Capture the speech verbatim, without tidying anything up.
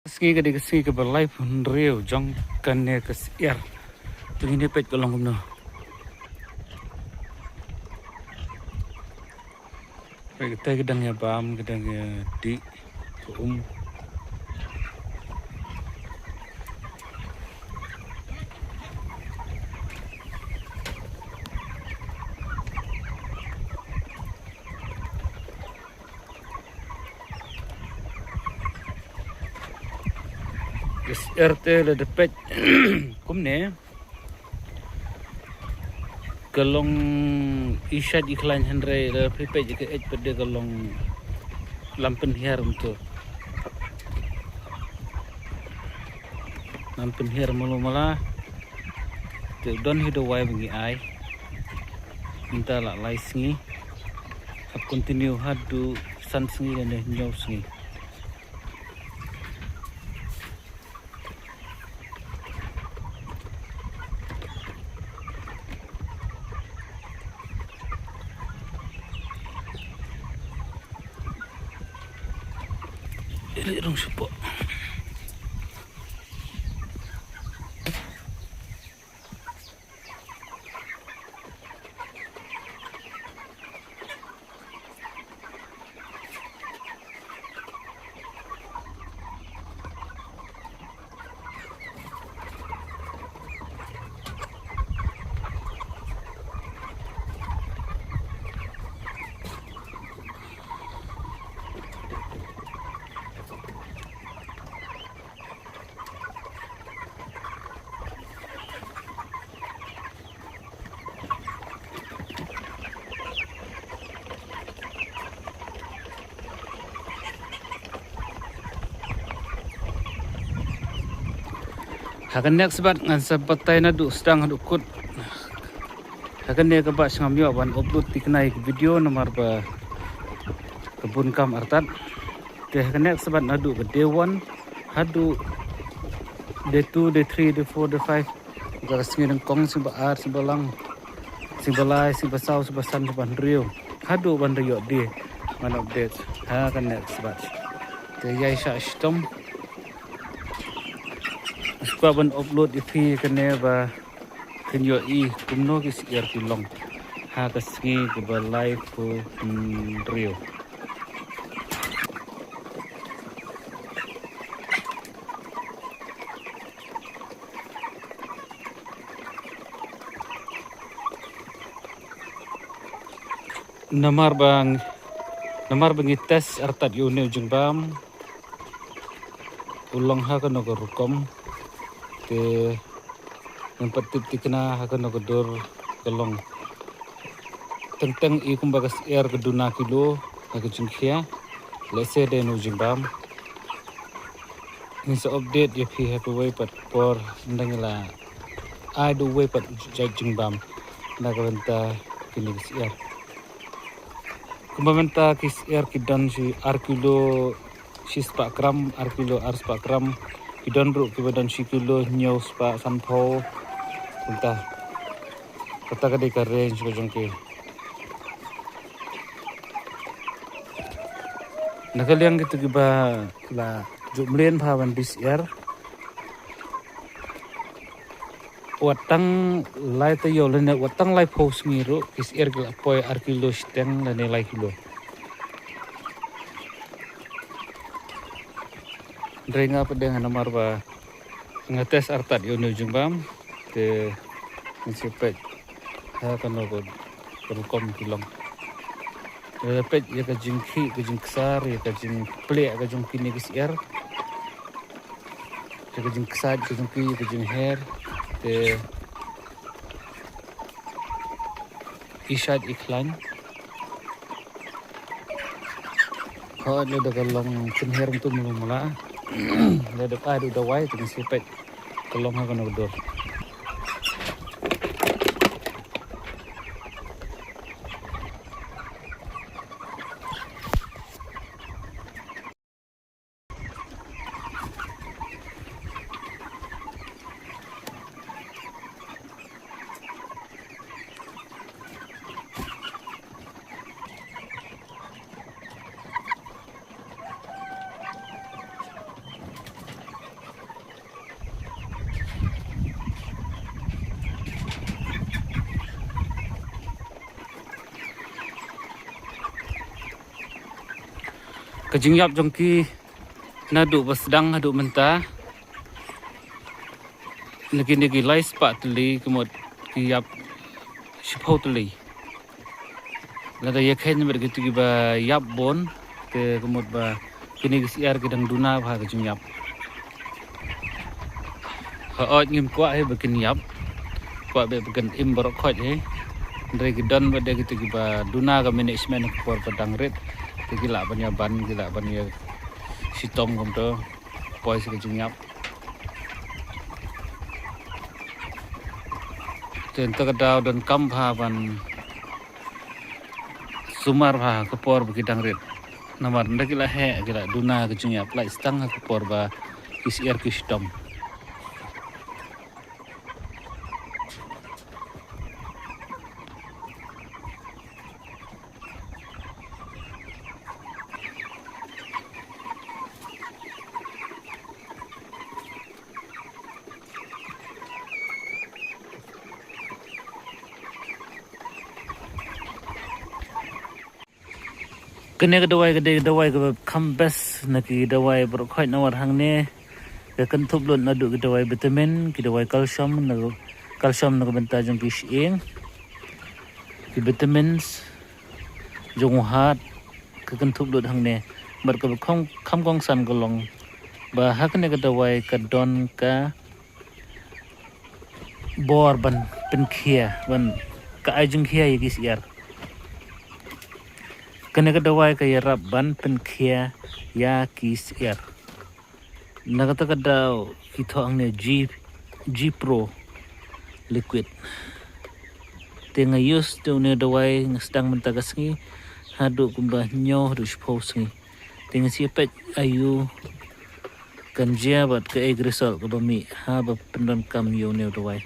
Sngi ka dei ka sngi kaba laiphew hynriew jong kane ka syiar. To ngin ïa peit ka long kumno. Peit, katei ka dang ïa bam, ka dang ïa dih ka um. Ka syiar te lada peit kumne, ka long i shait i khlaiñ, hynrei lada phi peit ïa ka eit pat de ka long lam pynhiar kumto. Lam pynhiar malu mala. Te don hi dawai ba ngi ai. Mynta la lai sngi. Hap continue haduh san sngi lane hynñiew sngi. Ini rong sepok. Ha ka next bat ngan sa batai naduh sdang haduh kut. Ha kane ka bat ngam ïoh ban upload tikna ïa ka video namar ba ka bun kam artat. Te ha ka next bat naduh ka day one haduh day two, day three, day four, day five. Ka sngi nyngkong, sngi ba ar, sngi ba lang, sngi ba lai, sngi ba saw, sngi ba san, sngi ba hynriew. Haduh ban da ïoh die ngan update ha ka next batch. Te ïai shah shitom. Shu kwah ban upload ïa phi kane ba phin ïohi kumno ki syiar ki long ha ka sngi kaba laiphew hynriew. Namar ba ng-, namar ba ngi test artat ïa une u jingbam. U long ha kano ka rukom. Te ngim pat tip tikna ha kano ka dur ka long. Teng teng i kumba ka syiar ka duna kilo ha ka jingkhia. Lehse dei na u jingbam. Ngin sa update ïa phi ha kawei pat por, ynda ngi la ai da uwei pat jait jingbam na ka bynta kine ki syiar. Kumba mynta ki syiar ki don shi ar kilo shi spah gram, ar kilo ar spah gram. Ki don ruh kiba don shi kilo hynñiew spah sanphew. Kumta. Kata ka dei ka range ka jong ki. Na ka liang kito kiba la ju mlien bha ban die syiar. Wat tang lai taïew lane wat tang laiphew sngi ruh ki syiar ki la poi ar kilo shiteng lane lai kilo. Hynrei nga pat de nga namar ba nga test artat ïa une u jingbam. Te ngin sa peit ha kano ka rukom ki long. Lada peit ïa ka jingkhih, ka jingksar, ïa ka jingpliah ka jong kine ki syiar. Ïa ka jingksait ka jong ki, ïa ka jingher. Te i shait i khlaiñ. Hooid, lada ka long pynhiar kumto mano mala. Lada ka ai da u dawai te ngin sa peit ka long ha kano ka dur. Jingïap jong ki naduh ba sdang haduh mynta, na kine ki lai spah tylli, ka mut ki ïap shiphew tylli. Lada ïakheiñ bad kito kiba ïap bun, te ka mut ba kine ki syiar ki dang duna bha ka jingïap. Hooid, ngim kwah hi ba kin ïap, kwah beit ba kin im baroh khoit hi. Hynrei ki don bad de kito kiba duna ka management ha ka por ba dang rit, te ki lah ban ïa ban, ki lah ban ïa shitom kumto, poi sha ka jingïap. Te mynta ka daw donkam bha ban sumar bha ha ka por ba ki dang rit. Namar ynda ki la heh, ki la duna ka jingïap, lait sdang ha ka por ba ki syiar ki shitom. Kane ka dawai ka dei ka dawai kaba kham best na ki dawai baroh khoit, namar hangne ka kynthup lut naduh ki dawai vitamin, ki dawai calcium, na calcium na ka bynta jong ki shyieng, ki vitamins jong u heart, ka kynthup lut hangne. Bad kaba kham, kham kongsan ka long ba ha kane ka dawai ka don ka bor ban pynkhia, ban ka ai jingkhia ïa ki syiar. Kane ka dawai ka ïarap ban pynkhia ïa ki syiar. Na kata ka daw ki thoh hangne G, G Pro liquid. Te nga use te une u dawai nga sdang mynta ka sngi haduh kumba hynñiew haduh shiphew sngi. Te ngin sa peit aïu kan jia bad kaei ka result kaba mih haba pyndonkam ïa une u dawai.